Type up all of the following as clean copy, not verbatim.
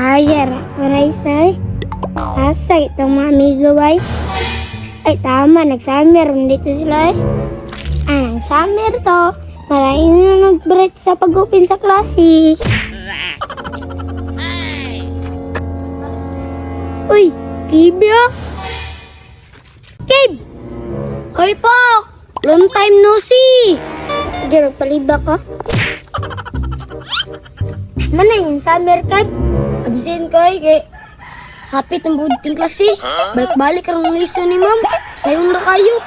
Ay, aray, say. Asa itong mga amigo ay? Ay, tama, nag-summer. Dito sila eh. Ah, nag-summer to. Maraming na nag-break sa pag-open sa klase. Uy, Kibi ah. Kib! Uy, Pok! Long time no see! Diyan, nagpaliba ka. Mana yung summer, Kib? Absent ko eh, kay hapit ang buod ting klase. Balik-balik ang lesson ni ma'am. Sayon ra kayo.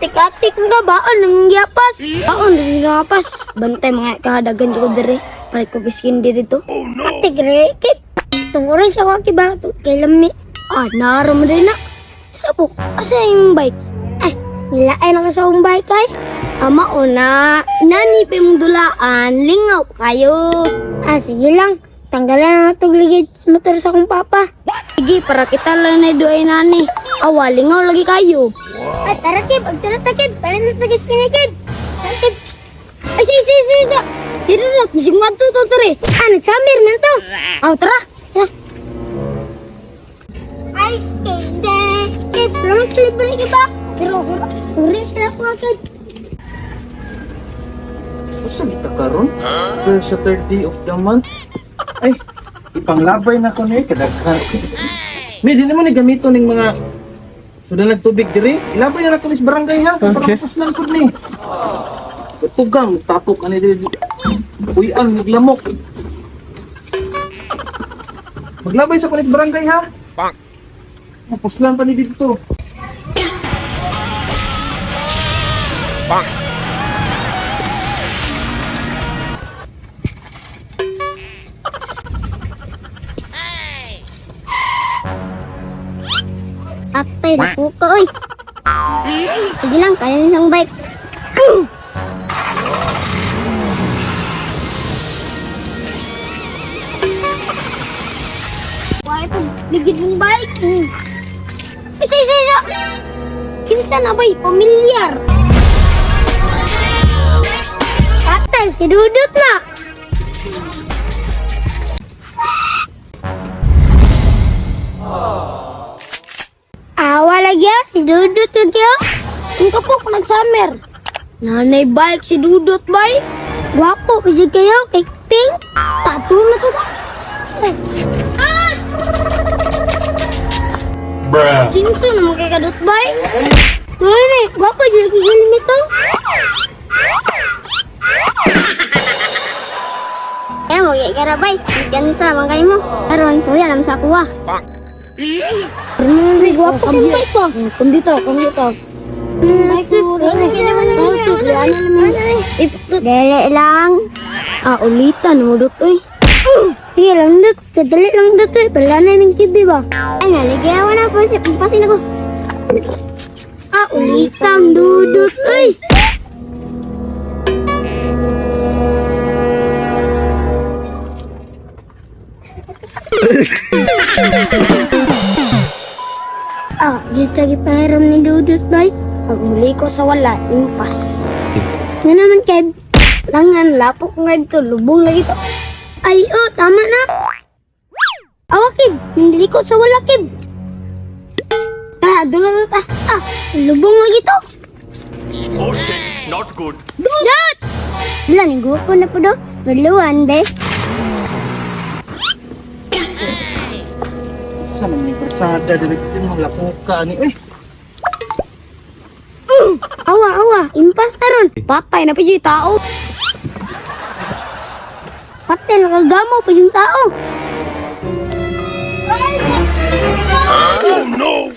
Tikatik nga baon ang yapas. Baon dili nakapas. Bantay mga kahadagan ko dire. Palit ko giskin dito. Oh no. Ate gre, kip. Tungurin siya ko kiba kay lami. Ah, naro mo din na. Sapok, asa yung bike? Ay, nilaay na ka sa akong bike ay. Ama o na, nani pa yung dulaan, lingaw pa kayo. Ah, sige lang. Tanggalan na itong ligid sa motor sa akong papa. Sige, para kita lang na duay nani. Awa, lingaw lagi kayo. Ay, tara kip, tara ta kip, tara na tagis kini kip. Tara kip. Ay, sige, sige, sige, sige. Sino na, bisig nga to, to, tore. Ah, nagsamir man to. Aw, tara. Tara. Ice candy. Kip, salamat sa libre ka ba? Pero, pero, pero, tara ko kip. Usa kita karon? First Saturday of the month. Ay, ipanglabay na ko ni kadaghan. May di naman ni gamito ning mga sudan nagtubig diri. Ilabay na lang ko ni sa barangay ha. Okay. Para puslan pud ni. Tugang tapok ani diri. Uyan naglamok. Maglabay sa kunis barangay ha. Pang. Puslan pa ni dito. Atay, nakuka, oy. Sige lang, kaya na siyang bike. Wah, ito, ligid mong bike. Isa, isa, isa! Kinsa na ba'y pamilyar? Atay, si Dudut na! Awa lagi ah, si Dudut lagi ah. Ang kapok, nag-summer. Nanay bike si Dudot bay. Gwapo, pwede kayo, kay Pink. Tato na to ka. Ah! Bruh. Sinso naman kay kadot bay. Ano na, gwapo, dyan kay helmet to. Eh, mo kay karabay. Gansa man kayo mo. Aron, suya lang sa kuha. Ay, Gwapo kay bike pa. Kondito, kondito. Bike mo. Dili lang. Ah, ulitan mo dot oy. Sige lang dut, sadali lang dut eh. Wala na yung kibi ba? Ay, naligay ako na. Pasin, pasin ako. Ah, ulitang dudut ay. Ah, dito lagi pahiram ni Dudut, bay. Pag muli ko sa wala, impas. Nga naman, Kev. Langan, lapok nga dito, lubong lagi to. Ay, oh, tama na. Awa, Kev. Nilikot sa wala, Kev. Tara, doon na ta. Ah, lubong lagi to. Oh shit, not good. Dut! Wala, nigupo na po do. Perluan, be. Sa man ni persada diri dito mga lapuka ani. Eh, Awa, awa. Impas na ron. Patay na pa yung tao. Patay, nakagamo pa yung tao. Oh no!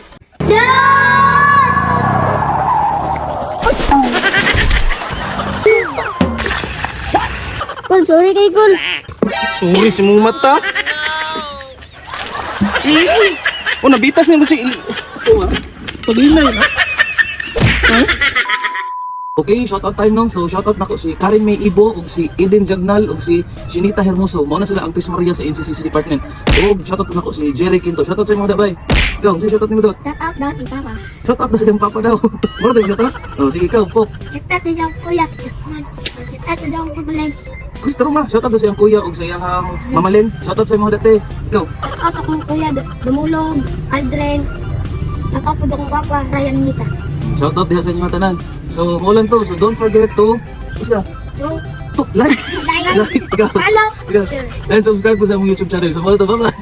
Kul, sorry kay Kul. Sorry si mata. Oh, nabitas ni ko si Ili. Oh, ah. Pagilay. Ha? Okay, shout out time nung. So shout out nako si Karen May Ibo ug si Eden Jagnal ug si Shinita Hermoso. Mao na sila ang Tris Maria sa NCCC department. Ug shout out nako si Jerry Quinto. Shout out sa imong dabay. Ikaw, si shout out nimo daw. Shout out daw si Papa. Shout out daw sa iyong papa daw. Mao tayo shout out. Oh, sige ikaw, Pok. Shout out daw sa kuya. Shout out daw sa kuya. Gusto ma, shout out sa iyang kuya og sa iyang mamalin. Shout out sa imong dati. Ikaw. Out akong kuya, Dumulog, Aldrin. Shout out po akong papa, Ryan Nita. Shout out diha sa inyong tanan. So, mo lang to. So, don't forget to Gusto Yung to like, like, like, ikaw. follow, Ikaw. share. And subscribe po sa among YouTube channel. So, mo to. Bye-bye.